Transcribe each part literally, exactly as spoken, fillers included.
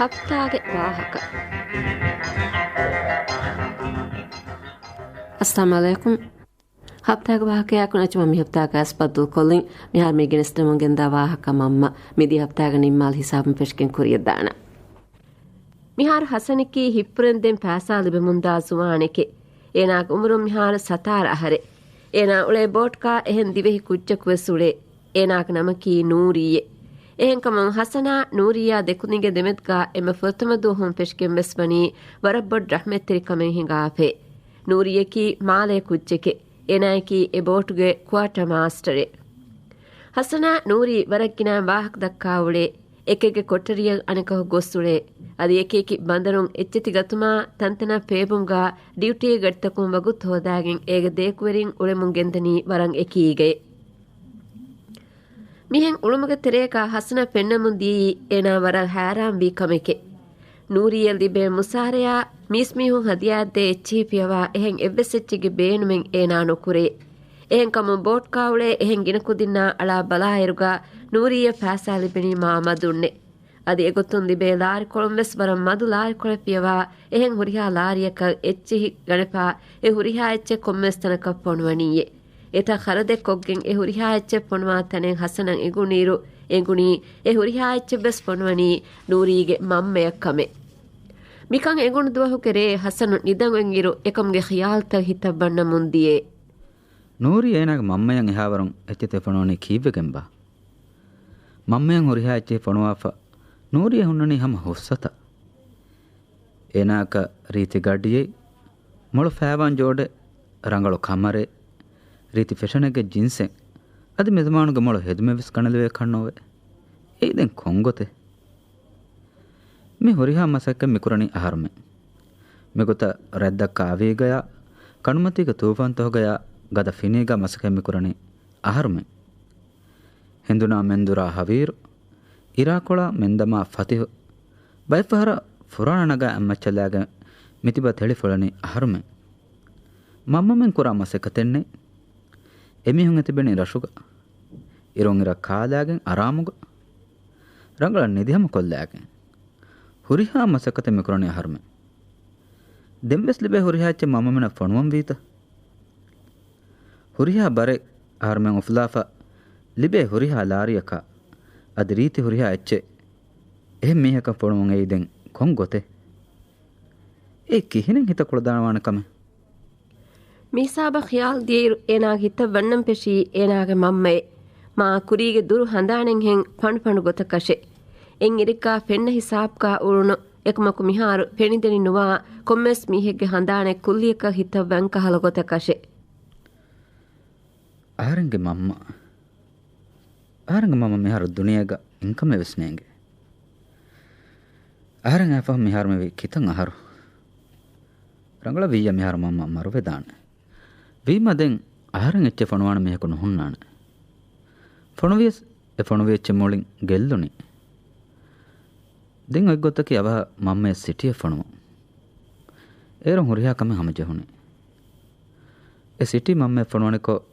ހަފްތާގެ ވާހަކަ. އައްސަލާމު ޢަލައިކުމް. ހަފްތާގެ ވާހަކަޔާއެކު ނަޖްމާ މި ހަފްތާގައި ބައްދަލުކޮށްލިން. މިހާރު މި ގެނެސްދެމުން ގެންދާ ވާހަކަ މަންމަ މިދިޔަ ހަފްތާގެ ނިންމާލި ހިސާބުން ފެށިގެން ކުރިޔަށްދާނަން. މިހާރު ހަސަނަކީ ހިތްޕުރެންދެން ފައިސާ ލިބެމުންދާ ޒުވާނެކެ. އޭނާގެ އުމުރުން މިހާރު ސަތާރަ އަހަރެއް. އޭނާ އުޅޭ ބޯޓުގާ އެހެން ދިވެހި ކުއްޖަކުވެސް އުޅޭ. އޭނާގެ ނަމަކީ ނޫރީއެ. އެހެންކަމުން ހަސަނާ ނޫރީއާ ދެކުދިންގެ ދެމެދުގާ އެންމެ ފުރަތަމަ ދުވަހުން ފެށިގެން ވެސް ވަނީ ވަރަށް ބޮޑު ރަޙްމަތްތެރިކަމެއް ހިނގާފައި. ނޫރީއަކީ މާލޭ ކުއްޖެކެ. އޭނާއަކީ އެ ބޯޓުގެ ކުއާޓަ މާސްޓަރެއް. ހަސަނާ ނޫރީ ވަރަށް ގިނަ ވާހަކަ ދައްކާ އުޅޭ. އެކެއްގެ ކޮޓަރިއަށް އަނެކަކު ގޮސް އުޅޭ. އަދި އެކިއެކި ބަނދަރުން އެއްޗެތި ގަތުމާ ތަންތަނަށް ފޭބުމުގާ ޑިއުޓީގެ ގަޑިތަކުން ވަގުތު ހޯދާގެން އޭގެ ދޭކުވެރިން އުޅެމުން ގެންދަނީ ވަރަށް އެކީގައެ. މިހެން އުޅުމުގެ ތެރޭގާ ހަސަނަށް ފެންނަމުން ދިޔައީ އޭނާ ވަރަށް ހައިރާންވީ ކަމެކެ. ނޫރީއަށް ލިބޭ މުސާރަޔާ މީސްމީހުން ހަދިޔާއަށްދޭ އެއްޗިހި ފިޔަވާ އެހެން އެއްވެސް އެއްޗެއްގެ ބޭނުމެއް އޭނާ ނުކުރޭ. އެހެންކަމުން ބޯޓްކާ އުޅޭ އެހެން ގިނަ ކުދިންނާ އަޅާ ބަލާއިރުގާ ނޫރީއަށް ފައިސާ ލިބެނީ މާ މަދުންނެ. އަދި އެގޮތުން ލިބޭ ލާރިކޮޅުން ވެސް ވަރަށް މަދު ލާރިކޮޅެއް ފިޔަވާ އެހެން ހުރިހާ ލާރިއަކަށް އެއްޗިހި ގަނެފާ އެ ހުރިހާ އެއްޗެއް ކޮންމެސް ތަނަކަށް ފޮނުވަނީއޭ. އެތައް ޚަރަދެއް ކޮށްގެން އެ ހުރިހާ އެއްޗެއް ފޮނުވާ ތަނެއް ހަސަނަށް އެނގުނިއިރު، އެނގުނީ އެ ހުރިހާ އެއްޗެއް ވެސް ފޮނުވަނީ ނޫރީގެ މަންމަޔަށް ކަމެއް. މިކަން އެނގުނު ދުވަހުގެ ރޭ ހަސަނު ނިދަން އޮތްއިރު އެކަމުގެ ޚިޔާލުތައް ހިތަށް ވަންނަމުން ދިޔައޭ. ނޫރީ އޭނާގެ މަންމަޔަށް އެހާވަރުން އެއްޗެތި ފޮނުވަނީ ކީއްވެގެންބާ؟ މަންމަޔަށް ހުރިހާ އެއްޗެތި ފޮނުވާފަ ނޫރީއަށް ހުންނަނީ ހަމަ ހުސްއަތަށް. އޭނާއަކަށް ރީތި ގަޑިއެއް، މޮޅު ފައިވާން ޖޯޑެއް، ރަނގަޅު ކަމަރެއް، ރީތި ފެޝަނެއްގެ ޖިންސެއް، އަދި މި ޒަމާނުގެ މޮޅު ހެދުމެއް ވެސް ގަނެލެވޭކަށްނޯވޭ. އެއީ ދެން ކޮންގޮތެއް؟ މި ހުރިހާ މަސައްކަތް މިކުރަނީ އަހަރުމެން. މިގޮތަށް ރަތްދައްކާ އަވީގަޔާ، ކަނޑުމަތީގެ ތޫފާންތަކުގަޔާ، ގަދަ ފިނީގާ މަސައްކަތް މިކުރަނީ އަހަރުމެން. ހެނދުނާ މެންދުރާ ހަވީރު، އިރާކޮޅާ މެންދަމާ ފަތިހު، ބައެއްފަހަރަށް ފުރާނަ ނަގާ އަތްމައްޗަށްލާގެން މިތިބާ ތެޅިފުޅަނީ އަހަރުމެން. މަންމަމެން ކުރާ މަސައްކަތެއް ނެތް. އެމީހުން އެތިބެނީ ރަށުގަ، އިރުން އިރަށް ކާލާގެން އަރާމުގަ، ރަނގަޅަށް ނިދިހަމަ ކޮށްލާގެން. ހުރިހާ މަސައްކަތެއް މިކުރަނީ އަހަރުމެން. ދެންވެސް ލިބޭ ހުރިހާ އެއްޗެއް މަންމަމެނަށް ފޮނުވަން ވީތަ؟ ހުރިހާ ބަރެއް އަހަރުމެން އުފުލާފަ ލިބޭ ހުރިހާ ލާރިއަކާ އަދި ރީތި ހުރިހާ އެއްޗެއް އެހެން މީހަކަށް ފޮނުވަން އެއީ ދެން ކޮން ގޮތެއް؟ އެ ކިހިނެއް ހިތަށް ކުޅަދާނަވާނެ ކަމެއް؟ މިހިސާބަށް ޚިޔާލު ދިޔައިރު އޭނާގެ ހިތަށް ވަންނަން ފެށީ އޭނާގެ މަންމައެއް މާ ކުރީގެ ދުރު ހަނދާނެއްހެން ފަނޑުފަނޑު ގޮތަކަށެ. އެއްއިރެއްގާ ފެންނަ ހިސާބުގާ އުޅުނު އެކަމަކު މިހާރު ފެނިދެނި ނުވާ ކޮންމެސް މީހެއްގެ ހަނދާނެއް ކުއްލިއަކަށް ހިތަށް ވަންކަހަލަ ގޮތަކަށެ. އަހަރެންގެ މަންމަ. އަހަރެންގެ މަންމަ މިހާރު ދުނިޔޭގަ އިންކަމެއް ވެސް ނޭނގެ. އަހަރެން އައިފަހު މިހާރު މިވީ ކިތަން އަހަރު. ރަނގަޅަށް ވިއްޔަ މިހާރު މަންމަ މަރުވެދާނެ. ވީމާ ދެން އަހަރެން އެއްޗެއް ފޮނުވާނެ މީހަކު ނުހުންނާނެ. ފޮނުވިޔަސް އެ ފޮނުވި އެއްޗެއް މުޅިން ގެއްލުނީ. ދެން އޮތްގޮތަކީ އަވަހަށް މަންމަޔަށް ސިޓީއެއް ފޮނުވުން. އޭރުން ހުރިހާ ކަމެއް ހަމަޖެހުނީ. އެ ސިޓީ މަންމަޔަށް ފޮނުވަނިކޮށް،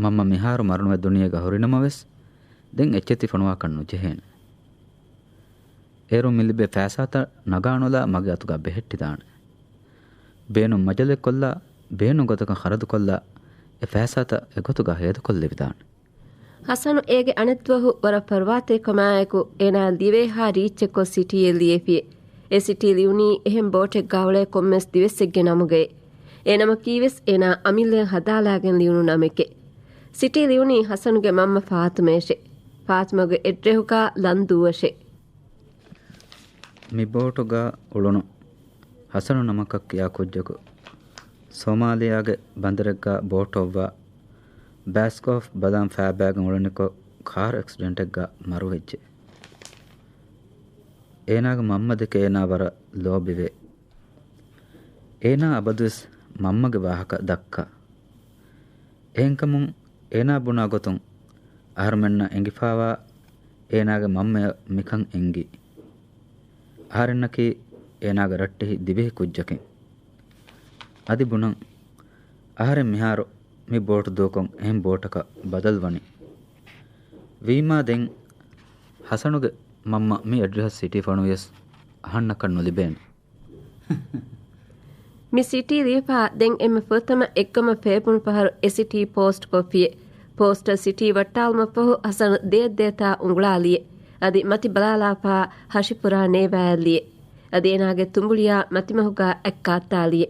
މަންމަ މިހާރު މަރުނުވެ ދުނިޔޭގަ ހުރިނަމަވެސް، ދެން އެއްޗެތި ފޮނުވާކަށް ނުޖެހޭނެ. އޭރުން މި ލިބޭ ފައިސާތައް ނަގާނުލާ މަގެ އަތުގަ ބެހެއްޓިދާނެ. ބޭނުން މަޖަލެއްކޮށްލާ، ބޭނުން ގޮތަކަށް ޚަރަދުކޮށްލާ، އެ ފައިސާތައް އެގޮތުގަ ހޭދަކޮށްލެވިދާނެ. ހަސަނު އޭގެ އަނެއްދުވަހު ވަރަށް ފަރުވާތެރިކަމާއެކު އޭނާ ދިވެހާ ރީއްޗެއްކޮށް ސިޓީއެއް ލިޔެފިއެ. އެ ސިޓީ ލިޔުނީ އެހެން ބޯޓެއްގާ އުޅޭ ކޮންމެސް ދިވެއްސެއްގެ ނަމުގައެ. އެ ނަމަކީވެސް އޭނާ އަމިއްލައަށް ހަދާލާގެން ލިޔުނު ނަމެކެ. ސިޓީ ލިޔުނީ ހަސަނުގެ މަންމަ ފާތުމަޔަށެ. ފާތުމަގެ އެޑްރެހުގާ ލަންދޫއަށެ. މި ބޯޓުގާ އުޅުނު ހަސަނު ނަމަކަށް ކިޔާ ކުއްޖަކު ސޯމާލިޔާގެ ބަނދަރެއްގާ ބޯޓު އޮއްވާ ބައިސްކޯފް ބަލަން ފައިބައިގެން އުޅެނިކޮށް ކާރު އެކްސިޑެންޓެއްގާ މަރުވެއްޖެ. އޭނާގެ މަންމަ ދެކެ އޭނާ ވަރަށް ލޯބިވޭ. އޭނާ އަބަދުވެސް މަންމަގެ ވާހަކަ ދައްކާ. އެހެންކަމުން އޭނާ ބުނާ ގޮތުން އަހަރުމެންނަށް އެނގިފާވާ އޭނާގެ މަންމަޔަށް މިކަން އެނގި. އަހަރެންނަކީ އޭނާގެ ރައްޓެހި ދިވެހި ކުއްޖަކެއް. އަދި ބުނަން، އަހަރެން މިހާރު މި ބޯޓު ދޫކޮށް އެހެން ބޯޓަކަށް ބަދަލުވަނީ. ވީމާ ދެން ހަސަނުގެ މަންމަ މި އެޑްރެހަށް ސިޓީ ފޮނުވިޔަސް، އަހަންނަކަށް ނުލިބޭނެ. މި ސިޓީ ލިޔެފާ ދެން އެންމެ ފުރަތަމަ އެއްކަމަށް ފޭބުނު ފަހަރު އެ ސިޓީ ޕޯސްޓް ކޮށްފިއެ. ޕޯސްޓަށް ސިޓީ ވައްޓާލުމަށްފަހު ހަސަން ދޭއް ދޭތާ އުނގުޅާލިއެ. އަދި މަތި ބަލާލާފާ ހަށިފުރާ ނޭވާލިއެ. އަދި އޭނާގެ ތުނބުޅިއާ މަތިމަހުގާ އަތް ކާއްތާލިއެ.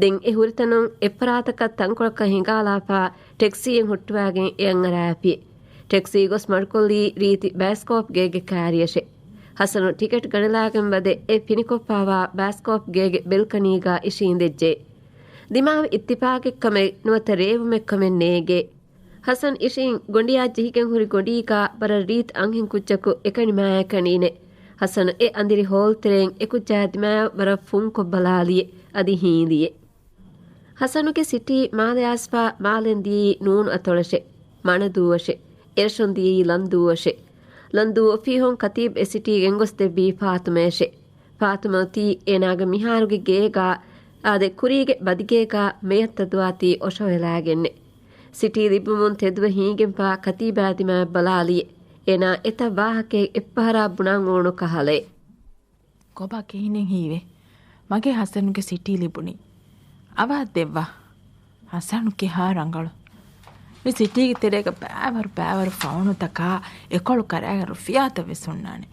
ދެން އެ ހުރިތަނުން އެއްފަރާތަކަށް ތަންކޮޅަކަށް ހިނގާލާފާ ޓެކްސީއެއް ހުއްޓުވާގެން އެ އަންއަރާފިއެ. ޓެކްސީ ގޮސް މަޑުކޮށްލީ ރީތި ބައިސްކޯޕް ގޭގެ ކާރިއަށެ. ހަސަނު ޓިކެޓް ގަނެލާގެން ވަދެ އެ ފިނިކޮށްފާވާ ބައިސްކޯޕް ގޭގެ ބެލްކަނީގާ އިށީނދެއްޖެ. ދިމާވި އިއްތިފާގެއްކަމެއް ނުވަތަ ރޭވުމެއްކަމެއް ނޭގޭ. ހަސަން އިށީން ގޮނޑިއާ ޖެހިގެން ހުރި ގޮނޑީގާ ވަރަށް ރީތި އަންހެން ކުއްޖަކު އެކަނިމާއެކަނީނެ. ހަސަނު އެ އަނދިރި ހޯލްތެރެއިން އެ ކުއްޖާ ދިމާޔަށް ވަރަށް ފުންކޮށް ބަލާލިއެ. އަދި ހީލިއެ. ހަސަނުގެ ސިޓީ މާލެ އައިސްފާ މާލެން ދިޔައީ ނޫނު އަތޮޅަށެ. މަނަދޫއަށެ. އެރަށުން ދިޔައީ ލަންދޫއަށެ. ލަންދޫ އޮފީހުން ކަތީބް އެ ސިޓީ ގެންގޮސްދެއްވީ ފާތުމަޔަށެ. ފާތުމަ އޮތީ އޭނާގެ މިހާރުގެ ގޭގާ އާދެ، ކުރީގެ ބަދިގޭގާ މެޔަށް ތަދުވާތީ އޮށޯވެލާގެންނެ. ސިޓީ ލިބުމުން ތެދުވެ ހީގެންފާ ކަތީބާ ދިމާޔަށް ބަލާލިއެ. އޭނާ އެތައް ވާހަކައެއް އެއްފަހަރާ ބުނާން އުޅުނު ކަހަލައެ. ކޮބާ ކިހިނެއް ހީވޭ؟ މަގޭ ހަސަނުގެ ސިޓީ ލިބުނީ. އަވަހަށް ދެއްވާ. ހަސަނު ކިހާ ރަނގަޅު. މި ސިޓީގެ ތެރޭގަ ބައިވަރު ބައިވަރު ފައުނުތަކާ އެކޮޅު ކަރާގެ ރުފިޔާތައް ވެސް އޮންނާނެ.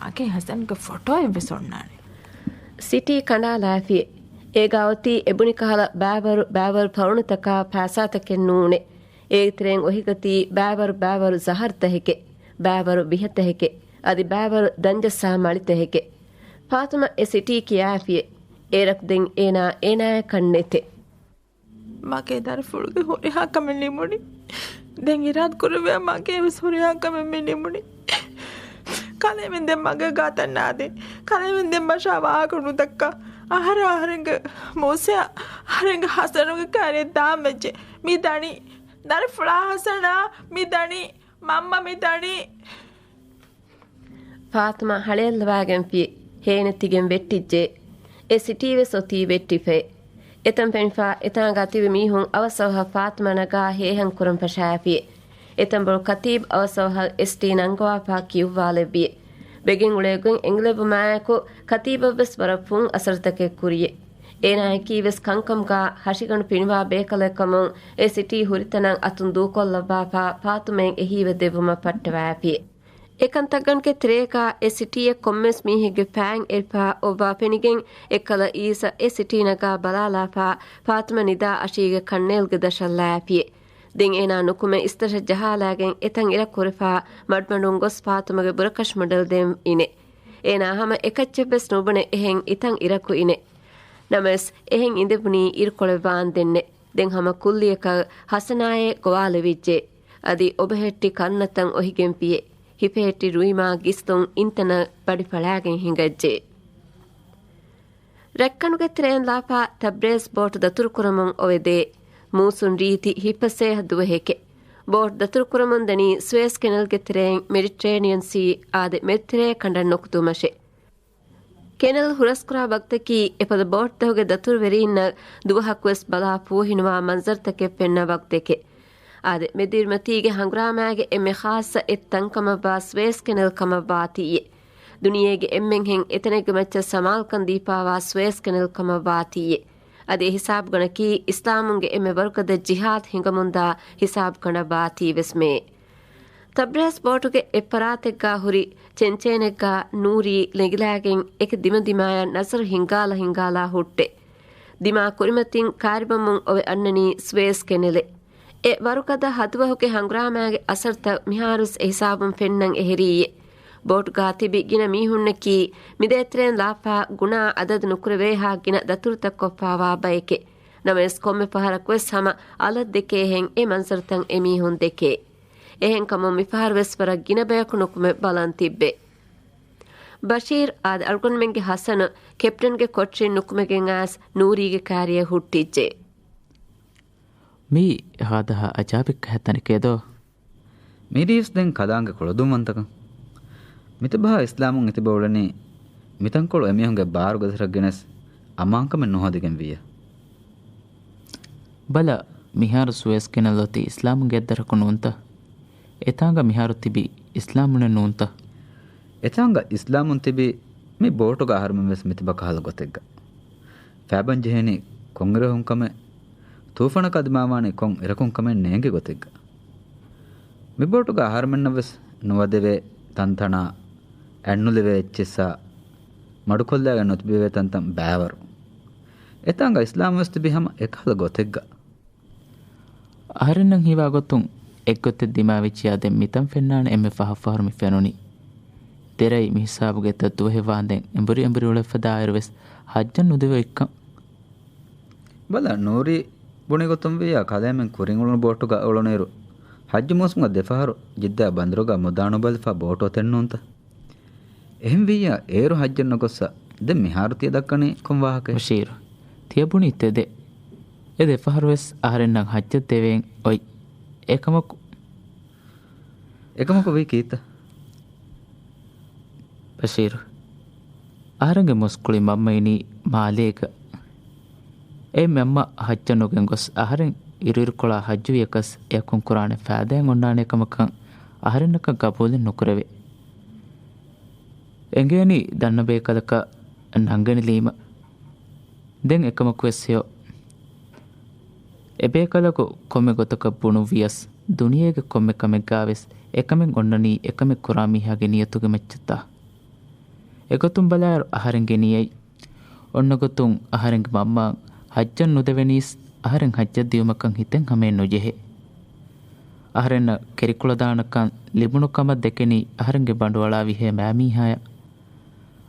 މަގޭ ހަސަނުގެ ފޮޓޯއެއް ވެސް އޮންނާނެ. ސިޓީ ކަނޑާލާފިއެ. އޭގާ އޮތީ އެބުނި ކަހަލަ ބައިވަރު ބައިވަރު ފައުނުތަކާ ފައިސާތަކެއް ނޫނެ. އޭގެ ތެރެއިން އޮހިގަތީ ބައިވަރު ބައިވަރު ޒަހަރުތަހެކެ، ބައިވަރު ބިހަތަހެކެ، އަދި ބައިވަރު ދަންޖައްސާ މަޅިތަހެކެ. ފާތުމަ އެ ސިޓީ ކިޔާފިއެ. އޭރަކު ދެން އޭނާ އޭނާޔަކަށް ނެތެ. މަގޭ ދަރިފުޅުގެ ހުރިހާ ކަމެއް ނިމުނީ. ދެން އިރާދަ ކުރެއްވިއްޔާ މަގޭ ވެސް ހުރިހާ ކަމެއް މި ނިމުނީ. ކަލޭމެން ދެން މަގޭ ގާތަށް ނާދޭ. ކަލޭމެން ދެން މަށާ ވާހަކަ ނުދައްކާ. އަހަރެން އަހަރެންގެ މޫސަޔާ އަހަރެންގެ ހަސަނުގެ ކާރިއަށް ދާން ވެއްޖެ. މި ދަނީ. ދަރިފުޅާ ހަސަނާ މި ދަނީ. މަންމަ މި ދަނީ. ފާތުމަ ހަޅޭއްލަވާގެންފި ހޭނެތިގެން ވެއްޓިއްޖެ. އެ ސިޓީވެސް އޮތީ ވެއްޓިފައި. އެތަން ފެނިފާ އެތާނގާ ތިބި މީހުން އަވަސްއަވަހަށް ފާތުމަ ނަގާ ހޭހަން ކުރަން ފަށާފި. އެތަންބޮޅު ކަތީބް އަވަސްއަވަހަށް އެސްޓީ ނަންގަވާފާ ކިޔުއްވާލެއްވި. ވެގެން އުޅޭ ގޮތް އެނގިލެއްވުމާއެކު ކަތީބަށްވެސް ވަރަށް ފުން އަސަރުތަކެއް ކުރިއެ. އޭނާއަކީވެސް ކަންކަމުގާ ހަށިގަނޑު ފިނިވާ ބޭކަލެއްކަމުން އެ ސިޓީ ހުރިތަނަށް އަތުން ދޫކޮށްލައްވާފާ ފާތުމައިން އެހީވެ ދެއްވުމަށް ފައްޓަވާފި. އެކަންތައްގަނޑުގެ ތެރޭގާ އެ ސިޓީއެއް ކޮންމެސް މީހެއްގެ ފައިން އެރިފާ އޮއްވާ ފެނިގެން އެއްކަލަ އީސަ އެ ސިޓީ ނަގާ ބަލާލާފާ ފާތުމަ ނިދާ އަށީގެ ކަންނޭލްގެ ދަށަށް ލާފިއެ. ދެން އޭނާ ނުކުމެ އިސްތަށަށް ޖަހާލާގެން އެތަން އިރަކުރެފާ މަޑުމަޑުން ގޮސް ފާތުމަގެ ބުރަކަށި މޮޑެލް ދެން އިނެ. އޭނާ ހަމަ އެކައްޗެއްވެސް ނުބުނެ އެހެން އިތަން އިރަކު އިނެ. ނަމަވެސް އެހެން އިނދެވުނީ އިރުކޮޅެއް ވާންދެންނެ. ދެން ހަމަ ކުއްލިއަކަށް ހަސަނާއޭ ގޮވާލެވިއްޖެ. އަދި އޮބަހެއްޓި ކަންނަތަން އޮހިގެންފިއެ. ހިފެހެއްޓި ރުއިމާ ގިސްތުން އިންތަނަށް ބަޑި ފަޅާގެން ހިނގައްޖެ. ރައްކަނުގެ ތެރެއިން ލާފާ ތަބްރޭޒް ބޯޓު ދަތުރުކުރަމުން އޮވެދޭ. މޫސުން ރީތި ހިތްފަސޭހަ ދުވަހެކެ. ބޯޓު ދަތުރުކުރަމުން ދަނީ ސުއޭޒް ކެނަލްގެ ތެރެއިން މެޑިޓްރޭނިއަން ސީ އާދެ މެދުތެރޭ ކަނޑަށް ނުކުތުމަށެ. ކެނަލް ހުރަސްކުރާ ވަގުތަކީ އެފަދަ ބޯޓްތަކުގެ ދަތުރުވެރީންނަށް ދުވަހަކުވެސް ބަލާ ފޫހިނުވާ މަންޒަރުތަކެއް ފެންނަ ވަގުތެކެ. އާދެ، މެދުއިރުމަތީގެ ހަނގުރާމާގެ އެންމެ ޚާއްޞަ އެއް ތަންކަމަށްވާ ސުއޭޒް ކެނަލް ކަމަށްވާތީއެ. ދުނިޔޭގެ އެންމެންހެން އެތަނެއްގެ މައްޗަށް ސަމާލުކަން ދީފާވާ ސުއޭޒް ކެނަލް ކަމަށްވާތީއެ. އަދި އެ ހިސާބުގަނަކީ އިސްލާމުންގެ އެންމެ ވަރުގަދަ ޖިހާދު ހިނގަމުންދާ ހިސާބުގަނޑަށް ވާތީވެސްމެ. ތަބްރޭޒް ބޯޓުގެ އެއްފަރާތެއްގާ ހުރި ޗެންޗޭނެއްގާ ނޫރީ ނެގިލާގެން އެކި ދިމަދިމާޔަށް ނަޒަރު ހިނގާލަ ހިނގާލާ ހުއްޓެ. ދިމާ ކުރިމަތިން ކާރިބަމުން އޮވެ އަންނަނީ ސުއޭޒް ކެނެލެއް. އެ ވަރުގަދަ ހަދުވަހުގެ ހަނގުރާމާގެ އަސަރުތައް މިހާރުސް އެހިސާބުން ފެންނަން އެހެރީއެ. ބޯޓުގާ ތިބި ގިނަ މީހުންނަކީ މިދޭތެރޭން ލާފާ ގުނާ އަދަދު ނުކުރެވޭހާ ގިނަ ދަތުރުތައް ކޮށްފާވާ ބައެކެ. ނަމަވެސް ކޮންމެ ފަހަރަކުވެސް ހަމަ އަލަށް ދެކޭހެން އެ މަންޒަރުތައް އެމީހުން ދެކޭ. އެހެންކަމުން މިފަހަރުވެސް ވަރަށް ގިނަ ބަޔަކު ނުކުމެ ބަލަން ތިއްބެ. ބަޝީރް އާދެ، އަޅުގަނޑުމެންގެ ހަސަނު ކެޕްޓަންގެ ކޮޓަރިން ނުކުމެގެން އައިސް ނޫރީގެ ކާރިއަށް ހުއްޓިއްޖެ. މީ ހާދަހާ އަޖާބެއްކަހަ ތަނެކޭ ދޯ؟ މިރީވެސް ދެން ކަލާނގެ ކުޅަދުންވަންތަކަން. މިތިބަހާ އިސްލާމުން އެތިބަ އުޅެނީ މިތަންކޮޅު އެމީހުންގެ ބާރުގަދަރަށް ގެނެސް އަމާންކަމެއް ނުހޯދިގެން ވިއްޔަ. ބަލަ، މިހާރު ސުއޭޒް ކެނަލް އޮތީ އިސްލާމުންގެ އެއްދަރަކު ނޫންތަ؟ އެތާނގަ މިހާރު ތިބީ އިސްލާމުންނެއް ނޫންތަ؟ އެތާނގަ އިސްލާމުން ތިބީ މި ބޯޓުގަ އަހަރުމެން ވެސް މިތިބަ ކަހަލަ ގޮތެއްގަ. ފޭބަން ޖެހެނީ ކޮންއިރަކުން ކަމެއް، ތޫފާނަކާ ދިމާވާނީ ކޮން އިރަކުން ކަމެއް ނޭނގި ގޮތެއްގަ. މި ބޯޓުގަ އަހަރުމެންނަށް ވެސް ނުވަދެވޭ ތަންތަނާ، އަތްނުލެވޭ އެއްޗިއްސާ، މަޑުކޮށްލާގެން ނުތިބެވޭ ތަންތަން ބައިވަރު. އެތާނގަ އިސްލާމް ވެސް ތިބި ހަމަ އެކަހަލަ ގޮތެއްގަ. އަހަރެންނަށް ހީވާ ގޮތުން އެއްގޮތެއް ދިމާވެއްޖިޔާ ދެން މިތަން ފެންނާނެ އެންމެ ފަހަށް ފަހަރު މި ފެނުނީ. ދެރައި މި ހިސާބުގަ އެތައް ދުވަހެއް ވާންދެން އެނބުރި އެނބުރި އުޅެފަދައިރު ވެސް ޙައްޖަށް ނުދެވޭ އޮތްކަން. ބަލަ، ނޫރީ ބުނި ގޮތުން ވިއްޔާ، ކަލޭމެން ކުރިން އުޅުނު ބޯޓުގަ އުޅުނުއިރު، ޙައްޖު މޫސުމުގަ ދެފަހަރު ޖިއްދާ ބަނދަރުގަ މުދާ ނުބަލަފަ ބޯޓު އޮތެއްނޫންތަ؟ އެހެން ވިއްޔާ، އޭރު ޙައްޖަށް ނުގޮއްސަ، ދެން މިހާރު ތިޔަ ދައްކަނީ ކޮން ވާހަކައެއް؟ ބަޝީރު، ތިޔަ ބުނީ ތެދެއް. އެ ދެފަހަރު ވެސް އަހަރެންނަށް ޙައްޖަށް ދެވޭން އޮތް. އެކަމަކު، އެކަމަކު ވީ ކީއްތަ؟ ބަޝީރު، އަހަރެންގެ މުސްކުޅި މަންމަ އިނީ މާލޭގަ. އެ މަންމަ ޙައްޖަށް ނުގެން ގޮސް އަހަރެން އިރުއިރުކޮޅާ ޙައްޖުވިޔަކަސް އެއަކުން ކުރާނެ ފައިދައެއް އޮންނާނޭ ކަމަކަށް އަހަރެންނަކަށް ގަބޫލެއް ނުކުރެވޭ. އެނގޭނީ ދަންނަ ބޭކަލަކަށް ނަންގަނެލީމަ. ދެން އެކަމަކުވެސް ހެޔޮ. އެބޭކަލަކު ކޮންމެ ގޮތަކަށް ބުނުއްވިޔަސް، ދުނިޔޭގެ ކޮންމެ ކަމެއްގާވެސް އެކަމެއް އޮންނަނީ އެކަމެއް ކުރާ މީހާގެ ނިޔަތުގެ މައްޗަށްތާ. އެގޮތުން ބަލާއިރު އަހަރެންގެ ނިޔަތް އޮންނަ ގޮތުން އަހަރެންގެ މަންމައަށް ޙައްޖަށް ނުދެވެނީސް، އަހަރެން ޙައްޖަށް ދިޔުމަކަށް ހިތެއް ހަމައެއް ނުޖެހޭ. އަހަރެންނަށް ކެރިކުޅަދާނަކަން ލިބުނު ކަމަށް ދެކެނީ އަހަރެންގެ ބަނޑުއަޅާ ވިހޭ މާމީހާޔަށް.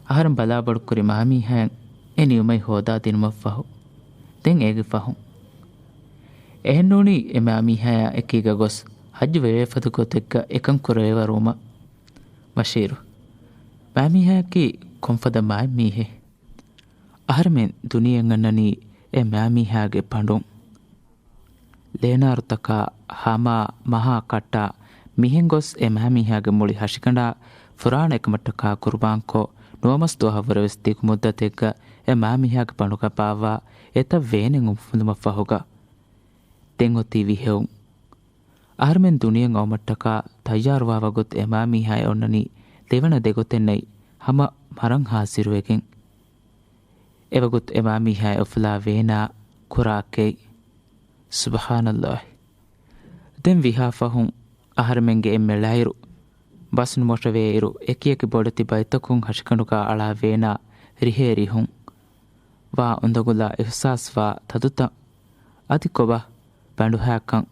އަހަރެން ބަލާބޮޑުކުރި މާމީހާޔަށް އެ ނިޢުމަތް ހޯދާދިނުމަށްފަހު. ދެން އޭގެ ފަހުން. އެހެންނޫނީ އެ މާމީހާޔާ އެކީގަ ގޮސް ޙައްޖު ވެވޭފަދަ ގޮތެއްގަ އެކަން ކުރެވޭވަރުވުމަށް. ބަޝީރު، މާމީހާޔަކީ ކޮންފަދަ މާތް މީހެއް؟ އަހަރެމެން ދުނިޔެއަށް އަންނަނީ އެ މާމީހާގެ ބަނޑުން. ލޭނާރުތަކާ، ހަމާ، މަހާ ކައްޓާ، މިހެން ގޮސް އެ މާމީހާގެ މުޅި ހަށިގަނޑާ ފުރާނަ އެކަމަށްޓަކާ ޤުރުބާންކޮށް، ނުވަމަސް ދުވަހަށްވުރެ ވެސް ދިގު މުއްދަތެއްގަ އެ މާމީހާގެ ބަނޑުގަ ބާއްވާ އެތައް ވޭނެއް އުފުލުމަށްފަހުގަ ދެން އޮތީ ވިހެއުން. އަހަރެމެން ދުނިޔެއަށް އައުމަށްޓަކާ ތައްޔާރުވާ ވަގުތު އެ މާމީހާއަށް އޮންނަނީ ލެވެނަ ދެގޮތެއްނެތް ހަމަ މަރަން ހާޒިރުވެގެން. އެވަގުތު އެ މާމީހާ އުފުލާ ވޭނާ ކުރާ ކެތް. ސުބްޙާނައްލާހި. ދެން ވިހާ ފަހުން އަހަރެމެންގެ އެންމެ ޅައިރު، ބަސް ނުމޮށެވޭއިރު އެކިއެކި ބޮޑެތި ބައިތަކުން ހަށިގަނޑުގަ އަޅާ ވޭނާ ރިހޭ ރިހުން. ވާ އުނދަގުލާ އިޙްސާސްވާ ތަދުތައް. އަދި ކޮބާ ބަނޑުހާކަން؟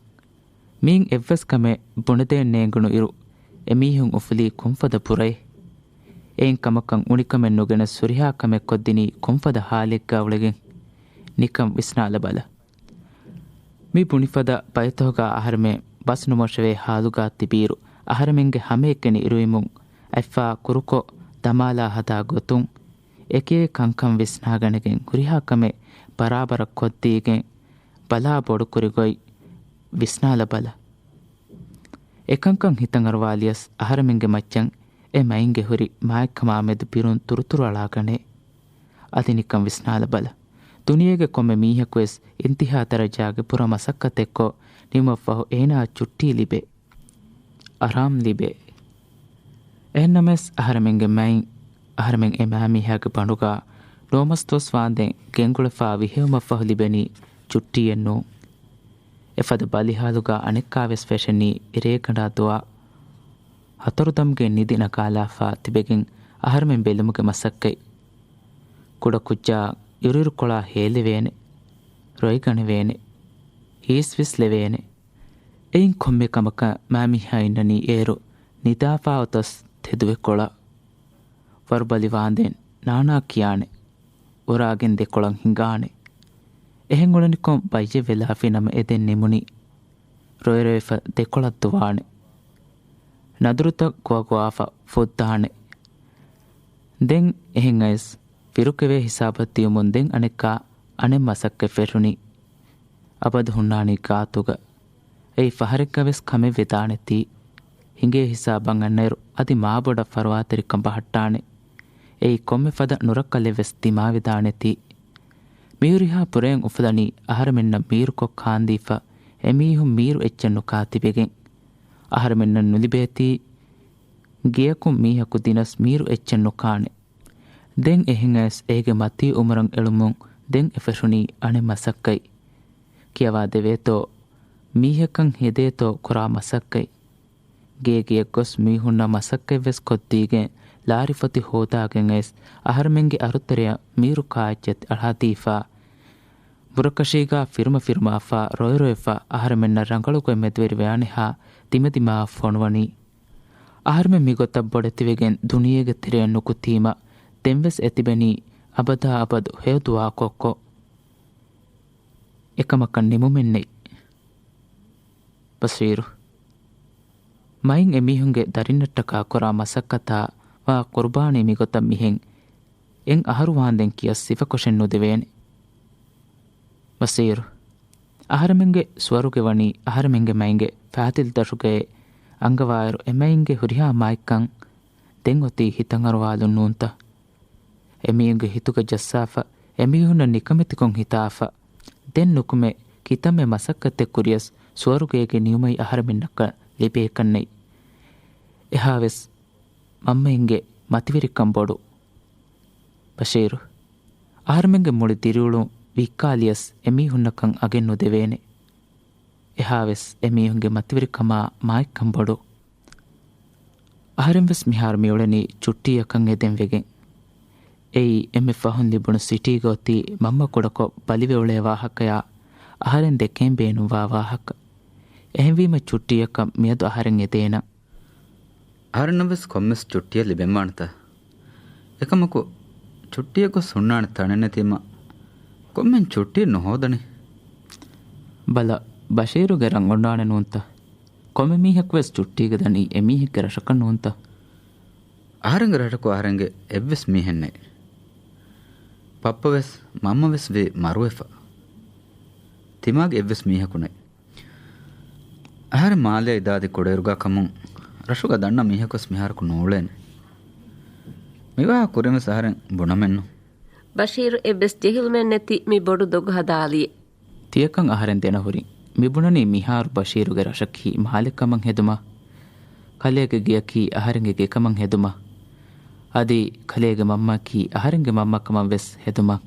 މިއިން އެއްވެސް ކަމެއް ބުނެދޭން ނޭނގުނު އިރު، އެމީހުން އުފުލީ ކޮންފަދަ ބުރައެއް؟ އެއިން ކަމަކަށް އުނިކަމެއް ނުގެނެސް ހުރިހާ ކަމެއް ކޮށްދިނީ ކޮންފަދަ ހާލެއްގަ އުޅެގެން؟ ނިކަން ވިސްނާލަބަލަ. މި ބުނިފަދަ ބައިތަހުގަ އަހަރެމެން ބަސް ނުމޮށެވޭ ހާލުގަ ތިބިއިރު، އަހަރެމެންގެ ހަމައެކަނި އިރުއިމުން އަތްފާ ކުރުކޮށް ދަމާލާ ހަދާ ގޮތުން، އެކިއެކި ކަންކަން ވިސްނާގަނެގެން ހުރިހާ ކަމެއް ބަރާބަރަށް ކޮށްދީގެން ބަލާ ބޮޑުކުރި ގޮތް ވިސްނާލަބަލަ. އެކަންކަން ހިތަށް އަރުވާލިޔަސް އަހަރެމެންގެ މައްޗަށް އެ މައިންގެ ހުރި މާތްކަމާމެދު ބިރުން ތުރުތުރު އަޅާގަނޭ. އަދި ނިކަން ވިސްނާލަބަލަ. ދުނިޔޭގެ ކޮންމެ މީހަކުވެސް އިންތިހާ ދަރަޖާގެ ބުރަ މަސައްކަތެއްކޮށް ނިމުމަށްފަހު އޭނާއަށް ޗުއްޓީ ލިބޭ. އަރާމް ލިބޭ. އެހެންނަމަވެސް އަހަރެމެންގެ މައިން އަހަރެމެން އެ މާމީހާގެ ބަނޑުގަ ނުވަމަސް ދުވަސް ވާންދެން ގެންގުޅެފާ ވިހެއުމަށްފަހު ލިބެނީ ޗުއްޓީއެއް ނޫން. އެފަދަ ބަލިހާލުގަ އަނެއްކާވެސް ފެށެނީ އިރޭގަނޑާ ދުވާ ހަތަރުދަމުގެ ނިދި ނަގާލާފަ ތިބެގެން އަހަރެމެން ބެލުމުގެ މަސައްކަތް. ކުޑަކުއްޖާ އިރުއިރުކޮޅާ ހޭލެވޭނެ، ރޮއިގަނެވޭނެ، ހީސްވިސްލެވޭނެ. އެއިން ކޮންމެ ކަމަކަށް މާމީހާ އިންނަނީ އޭރު ނިދާފާ އޮތަސް ތެދުވެ ކޮޅަށް. ވަރުބަލި ވާންދެން ނާނާ ކިޔާނެ، އުރާގެން ދެކޮޅަށް ހިނގާނެ. އެހެން އުޅެނިކޮށް ބައްޔެއް ވެލާފި ނަމަ އެދެން ނިމުނީ ރޮއެރޮއެފަ ދެކޮޅަށް ދުވާނެ. ނަދުރުތައް ގޮވަގޮވާފަ ފުއްދާނެ. ދެން އެހެން އައިސް ފިރުކެވޭ ހިސާބަށް ދިޔުމުން ދެން އަނެއްކާ އަނެއް މަސައްކަތް ފެށުނީ. އަބަދު ހުންނާނީ ގާތުގަ. އެއީ ފަހަރެއްގަވެސް ކަމެއް ވެދާނެތީ. ހިނގޭ ހިސާބަށް އަންނައިރު އަދި މާބޮޑަށް ފަރުވާތެރިކަން ބަހައްޓާނެ. އެއީ ކޮންމެ ފަދަ ނުރައްކަލެއްވެސް ދިމާވެދާނެތީ. މިހުރިހާ ބުރައެއް އުފުލަނީ އަހަރެމެންނަށް މީރުކޮށް ކާންދީފަ އެމީހުން މީރު އެއްޗެއް ނުކާ ތިބެގެން. އަހަރެމެންނަށް ނުލިބޭތީ ގެޔަކުން މީހަކު ދިނަސް މީރު އެއްޗެއް ނުކާނެ. ދެން އެހެން އައިސް އޭގެ މަތީ އުމުރަށް އެޅުމުން ދެން އެ ފެށުނީ އަނެއް މަސައްކަތް. ކިޔަވާ ދެވޭތޯ، މީހަކަށް ހެދޭތޯ ކުރާ މަސައްކަތް. ގޭގެއަށް ގޮސް މީހުންނަށް މަސައްކަތްވެސް ކޮށްދީގެން، ލާރިފޮތި ހޯދާގެން އައިސް އަހަރެމެންގެ އަރުތެރެއަށް މީރު ކާއެއްޗެއް އަޅާދީފާ، ބުރަކަށީގާ ފިރުމަ ފިރުމާފާ، ރޮއެ ރޮއެފާ އަހަރެމެންނަށް ރަނގަޅުގޮތް މެދުވެރިވެއާނެހާ ދިމަދިމާއަށް ފޮނުވަނީ. އަހަރެމެން މިގޮތަށް ބޮޑެތިވެގެން ދުނިޔޭގެ ތެރެއަށް ނުކުތީމަ، ދެންވެސް އެތިބެނީ އަބަދާ އަބަދު ހެޔޮ ދުޢާކޮށްކޮށް. އެކަމަކަށް ނިމުމެއް ނެތް. ބަޝީރު، މައިން އެމީހުންގެ ދަރިންނަށްޓަކާ ކުރާ މަސައްކަތާ ވާ ޤުރުބާނީ މިގޮތަށް މިހެން އެއް އަހަރު ވާންދެން ކިޔަސް ސިފަކޮށެއް ނުދެވޭނެ. ބަޝީރު، އަހަރެމެންގެ ސުވަރުގެ ވަނީ އަހަރެމެންގެ މައިންގެ ފާތިލް ދަށުގައޭ. އަންގަވާއިރު އެމައިންގެ ހުރިހާ މާތްކަން ދެން އޮތީ ހިތަށް އަރުވާލުން ނޫންތަ؟ އެމީހުންގެ ހިތުގަ ޖައްސާފަ، އެމީހުންނަށް ނިކަމެތިކޮށް ހިތާފަ، ދެން ނުކުމެ ކިތަންމެ މަސައްކަތެއް ކުރިޔަސް ސުވަރުގޭގެ ނިޢުމަތް އަހަރެމެންނަކަށް ލިބޭކަށް ނެތް. އެހާވެސް މަންމައިންގެ މަތިވެރިކަން ބޮޑު. ބަޝީރު، އަހަރެމެންގެ މުޅި ދިރިއުޅުން ވިއްކާލިޔަސް އެމީހުންނަކަށް އަގެއް ނުދެވޭނެ. އެހާވެސް އެމީހުންގެ މަތިވެރިކަމާ މާތްކަން ބޮޑު. އަހަރެން ވެސް މިހާރު މިއުޅެނީ ޗުއްޓީއަކަށް އެދެން ވެގެން. އެއީ އެންމެ ފަހުން ލިބުނު ސިޓީގަ އޮތީ މަންމަ ކުޑަކޮށް ބަލިވެ އުޅޭ ވާހަކަޔާ އަހަރެން ދެކޭން ބޭނުންވާ ވާހަކަ. އެހެންވީމަ ޗުއްޓީއަކަށް މިއަދު އަހަރެން އެދޭނަން. އަހަރެންނަށް ވެސް ކޮންމެސް ޗުއްޓިއެއް ލިބެންވާނެތަ؟ އެކަމަކު، ޗުއްޓީއަށް ގޮސް ހުންނާނެ ތަނެއް ނެތީމަ، ކޮންމެން ޗުއްޓީ ނުހޯދަނީ؟ ބަލަ، ބަޝީރުގެ ރަނގަޅުނާނެ ނޫންތަ؟ ކޮންމެ މީހަކު ވެސް ޗުއްޓީގަ ދަނީ އެމީހެއްގެ ރަށަކަށް ނޫންތަ؟ އަހަރެންގެ ރަށަކު އަހަރެންގެ އެއްވެސް މީހެއް ނެތް. ޕައްޕަ ވެސް، މަންމަ ވެސް ވީ މަރުވެފަ. ތިމާގެ އެއްވެސް މީހަކު ނެތް. އަހަރެން މާލެ އިދާދި ކުޑައިރުގާ ކަމުން ރަށުގަ ދަންނަ މީހަކުވެސް މިހާރަކު ނޫޅޭނެ. މިވާހަކަ ކުރިންވެސް އަހަރެން ބުނަމެއްނު. ބަޝީރު އެއްވެސް ޖެހިލުމެއް ނެތި މި ބޮޑު ދޮގު ހަދާލިއެ. ތިޔަކަން އަހަރެން ދެނަހުރިން މިބުނަނީ މިހާރު ބަޝީރުގެ ރަށަކީ މާލެކަމަށް ހެދުމަށް، ކަލޭގެ ގެއަކީ އަހަރެންގެ ގެކަމަށް ހެދުމަށް، އަދި ކަލޭގެ މަންމައަކީ އަހަރެންގެ މަންމަކަމަށް ވެސް ހެދުމަށް.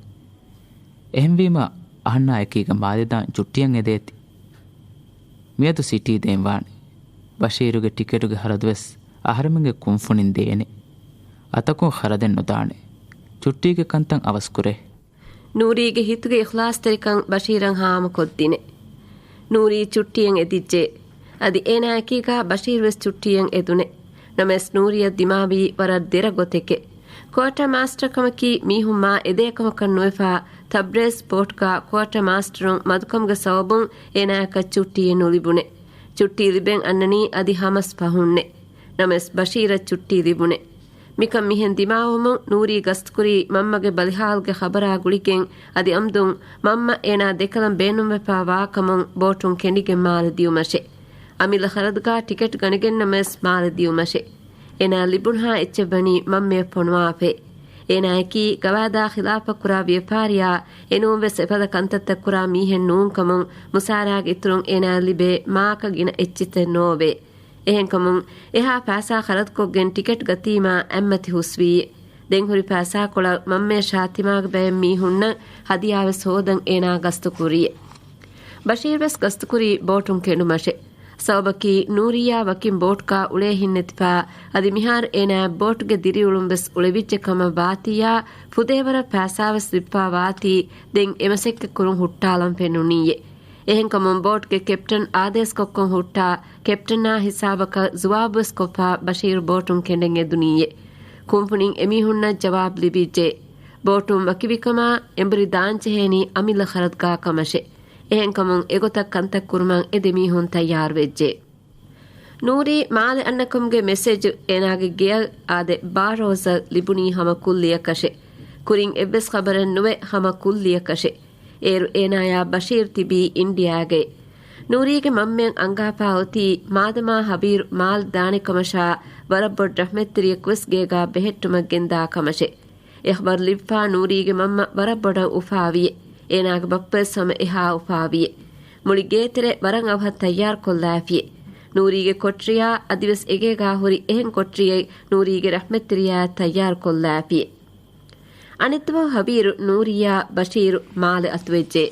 އެހެންވީމަ، އަހަންނާ އެކީގަ މާލެދާން ޗުއްޓިއަށް އެދޭތި. މިއަދު ސިޓީ ދޭން ވާނެ. ބަޝީރުގެ ޓިކެޓުގެ ހަރަދުވެސް އަހަރެމެންގެ ކުންފުނިން ދޭނެ. އަތަކުން ޚަރަދެއް ނުދާނެ. ޗުއްޓީގެ ކަންތައް އަވަސްކުރޭ. ނޫރީގެ ހިތުގެ އިޚްލާޞްތެރިކަން ބަޝީރަށް ހާމަކޮށްދިނެ. ނޫރީ ޗުއްޓީއަށް އެދިއްޖެ. އަދި އޭނާ އެކީގާ ބަޝީރުވެސް ޗުއްޓީއަށް އެދުނެ. ނަމަވެސް ނޫރީއަށް ދިމާވީ ވަރަށް ދެރަ ގޮތެކެ. ކޯޓާ މާސްޓަރ ކަމަކީ މީހުން މާ އެދޭ ކަމަކަށް ނުވެފާ، ތަބްރޭޒް ޕޯޓްގާ ކޯޓާ މާސްޓަރުން މަދުކަމުގެ ސަބަބުން އޭނާއަކަށް ޗުއްޓީއެއް ނުލިބުނެ. ޗުއްޓީ ލިބެން އަންނަނީ އަދި ހަމަސް ފަހުންނެ. ނަމަވެސް ބަޝީރަށް ޗުއްޓީ ލިބުނެ. މިކަން މިހެން ދިމާވުމުން ނޫރީ ގަސްތުކުރީ މަންމަގެ ބަލިހާލުގެ ޚަބަރާ ގުޅިގެން، އަދި އަމްދުން މަންމަ އޭނާ ދެކަލަން ބޭނުންވެފާ ވާކަމުން ބޯޓުން ކެނޑިގެން މާލެ ދިޔުމަށެ. އަމިއްލަ ޚަރަދުގާ ޓިކެޓް ގަނެގެންނަމަވެސް މާލެ ދިޔުމަށެ. އޭނާ ލިބުނުހާ އެއްޗެއް ވަނީ މަންމަޔަށް ފޮނުވާފައެ. އޭނާއަކީ ގަވާއިދާ ޚިލާފަށް ކުރާ ވިޔަފާރިއާ، އެނޫންވެސް އެފަދަ ކަންތައްތައް ކުރާ މީހެއް ނޫންކަމުން، މުސާރާގެ އިތުރުން އޭނާއަށް ލިބޭ މާކަށް ގިނަ އެއްޗިތެއް ނޯވޭ. އެހެންކަމުން، އެހާ ފައިސާ ޚަރަދުކޮށްގެން ޓިކެޓް ގަތީމާ އަތްމަތި ހުސްވީ. ދެން ހުރި ފައިސާކޮޅަށް މަންމަޔަށާ ތިމާގެ ބައެއް މީހުންނަށް ހަދިޔާވެސް ހޯދަން އޭނާ ގަސްތުކުރީ. ބަޝީރުވެސް ގަސްތުކުރީ ބޯޓުން ކެނޑުމަށެ. ސަބަބަކީ ނޫރީއާ ވަކިން ބޯޓުގާ އުޅޭހިންނެތިފާ، އަދި މިހާރު އޭނާއަށް ބޯޓުގެ ދިރިއުޅުންވެސް އުޅެވިއްޖެ ކަމަށް ވާތީއާ، ފުދޭވަރަށް ފައިސާވެސް ލިބިފާ ވާތީ، ދެން އެމަސައްކަތް ކުރުން ހުއްޓާލަން ފެނުނީއޭ. އެހެންކަމުން ބޯޓުގެ ކެޕްޓަން އާދޭސްކޮށްކޮން ހުއްޓާ، ކެޕްޓަނާ ހިސާބަކަށް ޒުވާބުވެސް ކޮށްފާ ބަޝީރު ބޯޓުން ކެނޑެން އެދުނީއޭ. ކުންފުނިން އެމީހުންނަށް ޖަވާބު ލިބިއްޖެ. ބޯޓުން ވަކިވިކަމާ އެނބުރި ދާންޖެހޭނީ އަމިއްލަ ޚަރަދުގާ ކަމަށެ. އެހެންކަމުން އެގޮތަށް ކަންތައް ކުރުމަށް އެ ދެމީހުން ތައްޔާރުވެއްޖެ. ނޫރީ މާލެ އަންނަކަމުގެ މެސެޖު އޭނާގެ ގެއަށް އާދެ ބާރޯޒަށް ލިބުނީ ހަމަ ކުއްލިއަކަށެ. ކުރިން އެއްވެސް ޚަބަރެއް ނުވެ ހަމަ ކުއްލިއަކަށެ. އޭރު އޭނާޔާ ބަޝީރު ތިބީ އިންޑިއާގައި. ނޫރީގެ މަންމައަށް އަންގާފާ އޮތީ މާދަމާ ހަބީރު މާލެ ދާނެ ކަމަށާ ވަރަށް ބޮޑު ރަޙްމަތްތެރިޔަކުވެސް ގޭގާ ބެހެއްޓުމަށް ގެންދާ ކަމަށެ. އެ ޚަބަރު ލިބިފާ ނޫރީގެ މަންމަ ވަރަށް ބޮޑަށް އުފާވިއެ. އޭނާގެ ބައްޕަވެސް ހަމަ އެހާ އުފާވިއެ. މުޅި ގޭތެރެ ވަރަށް އަވަހަށް ތައްޔާރުކޮށްލާފިއެ. ނޫރީގެ ކޮޓަރިއާ އަދިވެސް އެގޭގާ ހުރި އެހެން ކޮޓަރިއެއް ނޫރީގެ ރަޙްމަތްތެރިޔާއަށް ތައްޔާރުކޮށްލާފިއެ. އަނެއްދުވަހު ހަވީރު ނޫރީއާ ބަޝީރު މާލެ އަތުވެއްޖެ.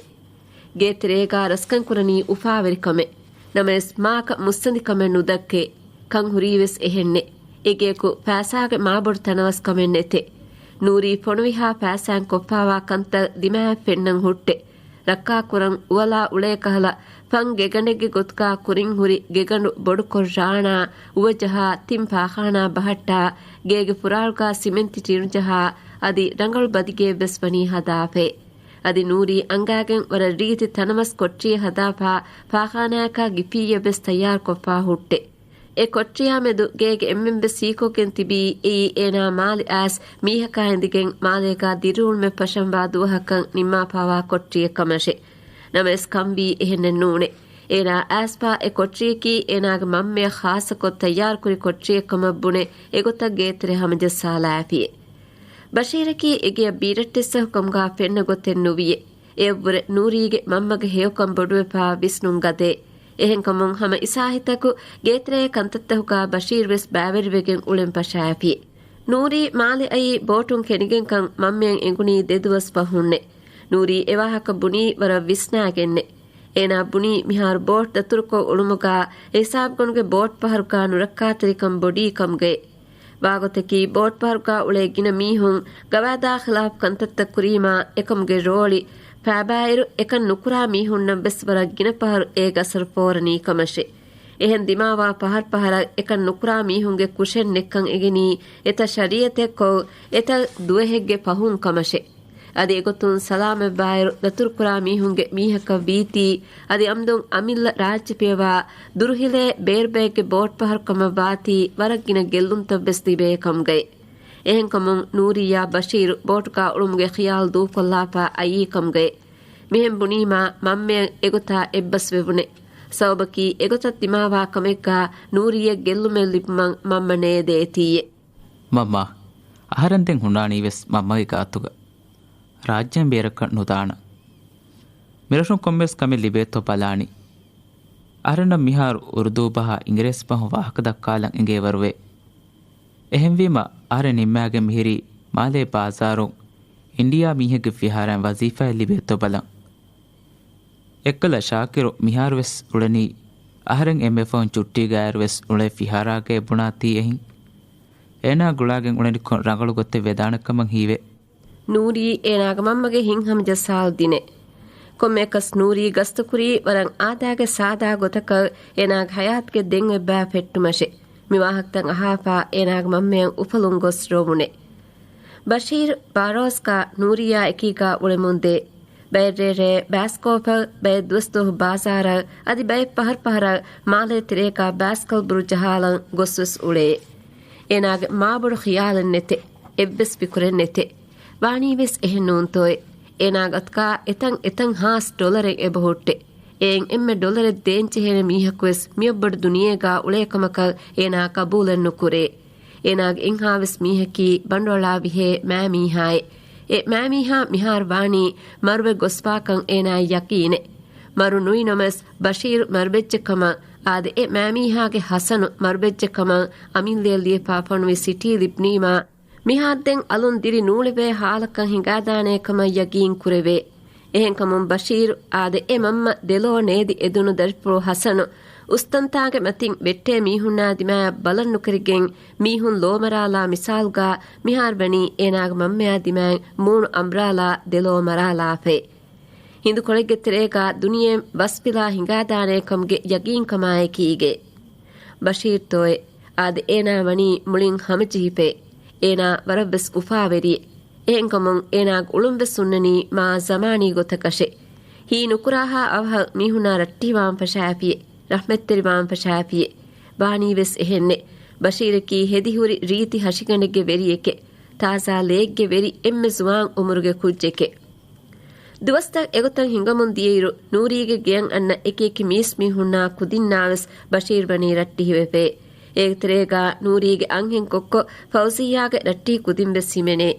ގޭތެރޭގާ ރަސްކަން ކުރަނީ އުފާވެރިކަމެއް. ނަމަވެސް މާކަ މުއްސަނދިކަމެއް ނުދައްކޭ. ކަން ހުރީވެސް އެހެންނެއް. އެގެއަކު ފައިސާގެ މާބޮޑު ތަނަވަސްކަމެއް ނެތެ. ނޫރީ ފޮނުވިހާ ފައިސާއިން ކޮށްފާވާ ކަންތައް ދިމާއަށް ފެންނަން ހުއްޓެ. ރައްކާކުރަން އުވަލާ އުޅޭ ކަހަލަ ފަން ގެގަނޑެއްގެ ގޮތުގާ ކުރިން ހުރި ގެގަނޑު ބޮޑުކޮށް ރާނާ އުވަޖަހާ ތިން ފާޚާނާ ބަހައްޓާ ގޭގެ ފުރާޅުގާ ސިމެންތި ޓިނުޖަހާ އަދި ރަނގަޅު ބަދިގެއެއްވެސް ވަނީ ހަދާފައި. އަދި ނޫރީ އަނގާގެން ވަރަށް ރީތި ތަނަވަސް ކޮޓްރިއެއް ހަދާފާ ފާޚާނާއަކާ ގިފިއްޔެއްވެސް ތައްޔާރުކޮށްފާ ހުއްޓެ. އެ ކޮޓްރިއާ މެދު ގޭގެ އެންމެންވެސް ހީކޮށްގެން ތިބީ އެއީ އޭނާ މާލެ އައިސް މީހަކާ އިނދިގެން މާލޭގާ ދިރިއުޅުމެއް ފަށަންވާ ދުވަހަކަށް ނިންމާފާވާ ކޮޓްރިއެއް ކަމަށެ. ނަމަވެސް ކަންވީ އެހެނެއް ނޫނެ. އޭނާ އައިސްފާ އެ ކޮޓްރިއަކީ އޭނާގެ މަންމަޔަށް ޚާއްޞަކޮށް ތައްޔާރުކުރި ކޮޓްރިއެއް ކަމަށް ބުނެ އެގޮތަށް ގޭތެރެ ހަމަޖައްސާލާފިއެ. ބަޝީރަކީ އެގެޔަށް ބީރައްޓެއްސަހުކަމުގާ ފެންނަ ގޮތެއް ނުވިއެ. އެއަށްވުރެ ނޫރީގެ މަންމަގެ ހެޔޮކަން ބޮޑުވެފާ ވިސްނުން ގަދައެ. އެހެންކަމުން ހަމަ އިސާހިތަކު ގޭތެރޭ ކަންތައްތަކުގާ ބަޝީރުވެސް ބައިވެރިވެގެން އުޅެން ފަށާފި. ނޫރީ މާލެ އައީ ބޯޓުން ކެނިގެންކަން މަންމަޔަށް އެނގުނީ ދެދުވަސް ފަހުންނެ. ނޫރީ އެވާހަކަ ބުނީ ވަރަށް ވިސްނާގެންނެ. އޭނާ ބުނީ މިހާރު ބޯޓް ދަތުރުކޮށް އުޅުމުގާ އެހިސާބުގަނޑުގެ ބޯޓް ފަހަރުގާ ނުރައްކާތެރިކަން ބޮޑީ ކަމުގައި. ވާގޮތަކީ ބޯޓް ފަހަރުގާ އުޅޭ ގިނަ މީހުން ގަވާއިދާ ޚިލާފު ކަންތައްތައް ކުރީމާ އެކަމުގެ ރޯޅި ފައިބާއިރު އެކަން ނުކުރާ މީހުންނަށްވެސް ވަރަށް ގިނަ ފަހަރު އޭގެ އަސަރު ފޯރަނީ ކަމަށެ. އެހެން ދިމާވާ ފަހަރު ފަހަރަށް އެކަން ނުކުރާ މީހުންގެ ކުށެއް ނެއްކަން އެނގެނީ އެތައް ޝަރީއަތެއްކޮށް އެތައް ދުވަހެއްގެ ފަހުން ކަމަށެ. އަދި އެގޮތުން ސަލާމަތްވާއިރު ދަތުރުކުރާ މީހުންގެ މީހަކަށް ވީތީ، އަދި އަމްދުން އަމިއްލަ ރާއްޖެ ފިޔަވާ ދުރުހިލޭ ބޭރުބައެއްގެ ބޯޓް ފަހަރު ކަމަށް ވާތީ ވަރަށް ގިނަ ގެއްލުންތައްވެސް ލިބޭ ކަމުގައި. އެހެންކަމުން ނޫރިއްޔާ ބަޝީރު ބޯޓުގާ އުޅުމުގެ ޚިޔާލު ދޫކޮށްލާފާ އައީ ކަމުގައި. މިހެން ބުނީމާ މަންމަޔަށް އެގޮތާ އެއްބަސްވެވުނެ. ސަބަބަކީ އެގޮތަށް ދިމާވާ ކަމެއްގާ ނޫރިއްޔަށް ގެއްލުމެއް ލިބުމަށް މަންމަ ނޭދޭތީއެ. މަންމާ، އަހަރެން ދެން ހުންނާނީވެސް މަންމަގެ ގާތުގަ. ރާއްޖޭން ބޭރަކަށް ނުދާނަން. މިރަށުން ކޮންމެވެސް ކަމެއް ލިބޭތޯ ބަލާނީ. އަހަރެންނަށް މިހާރު އުރުދޫ ބަހާ އިނގިރޭސި ބަހުން ވާހަކަ ދައްކާލަން އެނގޭވަރުވޭ. އެހެންވީމަ، އަހަރެން ނިންމާގެން މިހިރީ މާލޭ ބާޒާރުން އިންޑިއާ މީހެއްގެ ފިހާރައިން ވަޒީފާއެއް ލިބޭތޯ ބަލަން. އެއްކަލަ ޝާކިރު މިހާރުވެސް އުޅެނީ، އަހަރެން އެންމެ ފަހުން ޗުއްޓީގައިރުވެސް އުޅޭ ފިހާރާގައޭ ބުނާތީ އެހިން. އޭނާ ގުޅާގެން އުޅެނިކޮށް ރަނގަޅު ގޮތެއް ވެދާނެ ކަމަށް ހީވޭ. ނޫރީ އޭނާގެ މަންމަގެ ހިތްހަމަޖައްސާލަދިނެ. ކޮންމެއަކަސް ނޫރީ ގަސްތުކުރީ ވަރަށް އާދައިގެ ސާދާ ގޮތަކަށް އޭނާގެ ހަޔާތުގެ ދެން އެއްބައި ފެއްޓުމަށެ. މި ވާހަކަތައް އަހާފާ އޭނާގެ މަންމަޔަށް އުފަލުން ގޮސް ރޮވުނެ. ބަޝީރު ބާރޯސްގާ ނޫރީއާ އެކީގާ އުޅެމުންދޭ. ބައެއް ރޭރޭ ބައިސްކޯޕަށް، ބައެއް ދުވަސްދުވަހު ބާޒާރަށް، އަދި ބައެއް ފަހަރު ފަހަރަށް މާލޭ ތެރޭގާ ބައިސްކަލް ބުރު ޖަހާލަން ގޮސްވެސް އުޅޭ. އޭނާގެ މާބޮޑު ޚިޔާލެއް ނެތެ. އެއްވެސް ފިކުރެއް ނެތެ. ވާނީވެސް އެހެން ނޫންތޯއޭ. އޭނާގެ އަތުގާ އެތަން އެތަން ހާސް ޑޮލަރެއް އެބަހުއްޓެ. އެއިން އެންމެ ޑޮލަރެއް ދޭންޖެހޭނެ މީހަކުވެސް މިއޮއްބޮޑު ދުނިޔޭގާ އުޅޭ ކަމަކަށް އޭނާ ޤަބޫލެއް ނުކުރޭ. އޭނާގެ އެއްހާވެސް މީހަކީ ބަނޑުއަޅާ ވިހޭ މާމީހާއެއް. އެ މާމީހާ މިހާރު ވާނީ މަރުވެ ގޮސްފާކަން އޭނާއަށް ޔަޤީނެއް. މަރު ނުވި ނަމަވެސް ބަޝީރު މަރުވެއްޖެ ކަމަށް، އާދެ، އެ މާމީހާގެ ޙަސަނު މަރުވެއްޖެ ކަމަށް އަމިއްލަޔަށް ލިޔެފާ ފޮނުވި ސިޓީ ލިބުނީމާ، މިހާރު ދެން އަލުން ދިރި ނޫޅެވޭ ހާލަކަށް ހިނގާދާނޭ ކަމަށް ޔަގީން ކުރެވޭ. އެހެންކަމުން ބަޝީރު އާދެ، އެ މަންމަ ދެލޯ ނޭދި އެދުނު ދަރިފުޅު ޙަސަނު އުސްތަންތާގެ މަތިން ވެއްޓޭ މީހުންނާ ދިމާޔަށް ބަލަން ނުކެރިގެން މީހުން ލޯމަރާލާ މިސާލުގާ މިހާރު ވަނީ އޭނާގެ މަންމަޔާ ދިމާއިން މޫނު އަނބުރާލާ ދެލޯ މަރާލާފައި. ހިނދުކޮޅެއްގެ ތެރޭގާ ދުނިޔެއިން ވަސްފިލާ ހިނގާދާނޭ ކަމުގެ ޔަގީންކަމާއެކީގެ. ބަޝީރްތޯއޭ، އާދެ، އޭނާ ވަނީ މުޅިން ހަމަޖެހިފައި. އޭނާ ވަރަށްވެސް އުފާވެރިއެއް. އެހެންކަމުން އޭނާގެ އުޅުންވެސް ހުންނަނީ މާ ޒަމާނީ ގޮތަކަށެ. ހީ ނުކުރާހާ އަވަހަށް މީހުންނާ ރައްޓެހިވާން ފަށާފިއެ، ރަޙްމަތްތެރިވާން ފަށާފިއެ. ވާނީވެސް އެހެންނެ. ބަޝީރަކީ ހެދިހުރި ރީތި ހަށިގަނޑެއްގެ ވެރިއެކެ. ތާޒާ ލެއެއްގެ ވެރި އެންމެ ޒުވާން އުމުރުގެ ކުއްޖެކެ. ދުވަސްތައް އެގޮތަށް ހިނގަމުން ދިޔައިރު، ނޫރީގެ ގެޔަށް އަންނަ އެކިއެކި މީސްމީހުންނާ ކުދިންނާވެސް ބަޝީރް ވަނީ ރައްޓެހިވެފައި. އޭގެ ތެރޭގާ ނޫރީގެ އަންހެން ކޮއްކޮ ފައުޒިއްޔާގެ ރައްޓެހި ކުދިން ވެސް ހިމެނޭ.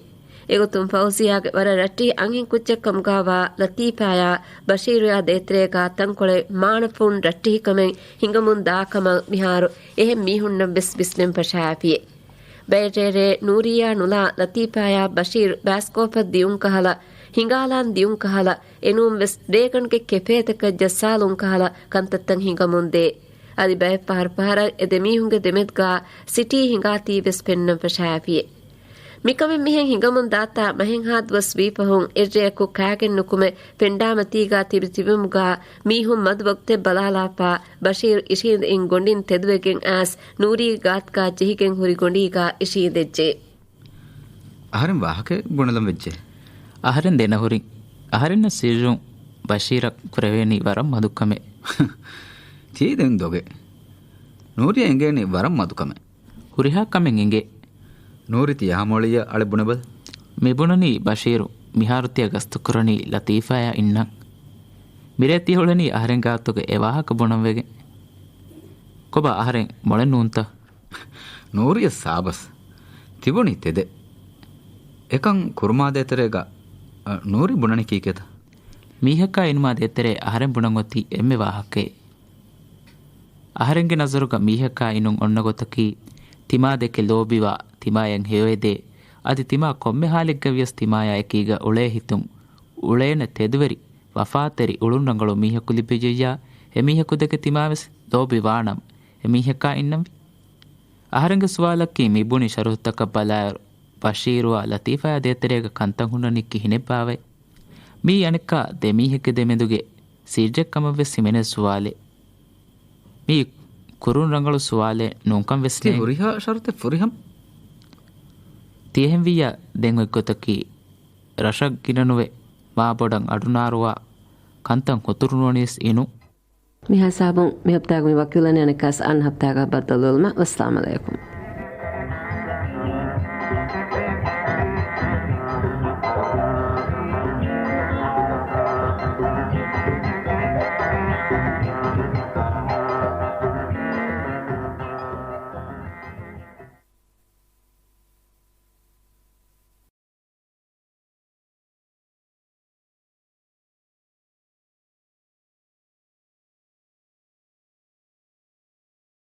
އެގޮތުން ފައުޒިއްޔާގެ ވަރަށް ރައްޓެހި އަންހެން ކުއްޖެއް ކަމުގާވާ ލަތީފާޔާ ބަޝީރުޔާ ދޭތެރޭގާ ތަންކޮޅެއް މާނަފުން ރައްޓެހިކަމެއް ހިނގަމުން ދާކަމަށް މިހާރު އެހެން މީހުންނަށް ވެސް ވިސްނެން ފަށާފިއެ. ބައެއް ރޭރޭ ނޫރީއާ ނުލާ ލަތީފާޔާ ބަޝީރު ބައިސްކޯޕަށް ދިޔުން ކަހަލަ، ހިނގާލާން ދިޔުން ކަހަލަ، އެނޫން ވެސް ރޭގަނޑުގެ ކެފޭތަކަށް ޖައްސާލުން ކަހަލަ ކަންތައްތައް ހިނގަމުން ދޭ. އަދި ބައެއް ފަހަރު ފަހަރަށް އެ ދެމީހުންގެ ދެމެދުގާ ސިޓީ ހިނގާތީ ވެސް ފެންނަން ފަށާފިއޭ. މިކަމެއް މިހެން ހިނގަމުން ދާތާ މަހެއްހާ ދުވަސް ވީ ފަހުން އެއްރެއަކު ކާގެން ނުކުމެ ފެންޑާމަތީގާ ތިބި ތިބުމުގާ މީހުން މަދު ވަގުތެއް ބަލާލާފާ ބަޝީރު އިށީނދެއިން ގޮނޑިން ތެދުވެގެން އައިސް ނޫރީގެ ގާތުގާ ޖެހިގެން ހުރި ގޮނޑީގާ އިށީނދެއްޖެ. އަހަރެން ވާހަކައެއް ބުނެލަން ވެއްޖެ. އަހަރެން ދެނަހުރިން. އަހަރެންނަށް ސިއްރުން ބަޝީރަށް ކުރެވޭނީ ވަރަށް މަދު ކަމެއް. ތިޔަ ދެން ދޮގެ. ނޫރީ އެނގޭނީ ވަރަށް މަދު ކަމެއް. ހުރިހާ ކަމެއް އެނގޭ. ނޫރީ ތިޔަ ހަމަ އުޅިއްޔާ އަޅެ ބުނެބަލަ. މި ބުނަނީ ބަޝީރު މިހާރު ތިޔަ ގަސްތުކުރަނީ ލަތީފާޔާ އިންނަން. މިރޭ ތިޔަ އުޅެނީ އަހަރެން ގާތުގަ އެ ވާހަކަ ބުނަން ވެގެން. ކޮބާ އަހަރެން މޮޅެއް ނޫންތަ؟ ނޫރީއަށް ސާބަސް. ތިބުނީ ތެދެއް. އެކަން ކުރުމާ ދޭތެރޭގަ، އަ، ނޫރީ ބުނަނީ ކީކޭތަ؟ މީހަކާ އިނުމާ ދޭތެރޭ އަހަރެން ބުނަން އޮތީ އެންމެ ވާހަކައެއް. އަހަރެންގެ ނަޒަރުގަ މީހަކާ އިނުން އޮންނަ ގޮތަކީ، ތިމާ ދެކެ ލޯބިވާ، ތިމާޔަށް ހެޔޮއެދޭ، އަދި ތިމާ ކޮންމެ ހާލެއްގަ ވިޔަސް ތިމާޔާ އެކީގަ އުޅޭ ހިތުން އުޅޭނެ ތެދުވެރި، ވަފާތެރި، އުޅުން ރަނގަޅު މީހަކު ލިބިއްޖެއްޔާ، އެމީހަކު ދެކެ ތިމާވެސް ލޯބިވާނަމަ، އެމީހަކާ އިންނަންވީ. އަހަރެންގެ ސުވާލަކީ މި ބުނި ޝަރުހުތަކަށް ބަލާއިރު، ބަޝީރުއާ ލަތީފާޔާ ދޭތެރޭގަ ކަންތައް ހުންނަނީ ކިހިނެއްބާވައޭ؟ މީ އަނެއްކާ ދެމީހެއްގެ ދެމެދުގެ ސިއްރެއްކަމަށްވެސް ހިމެނޭ ސުވާލެއް. މީ ކުރުން ރަނގަޅު ސުވާލެއް ނޫންކަން ވެސް ތި ނޭނގެ. ހުރިހާ ޝަރުތެއް ފުރިހަމަ. ތި އެހެންވިއްޔާ ދެން އޮތްގޮތަކީ ރަށަށް ގިނަނުވެ މާބޮޑަށް އަޑުނާރުވާ ކަންތައް ހުތުރުނުވަނީސް އިނު. މިހާ ސާބުން މި ހަފްތާގަ މި ވަކިވެލަނީ އަނެއްކާސް އަންނަ ހަފްތާގަ ބައްދަލުވެލުމަށް. ވައްސަލާމް އަލައިކުމް.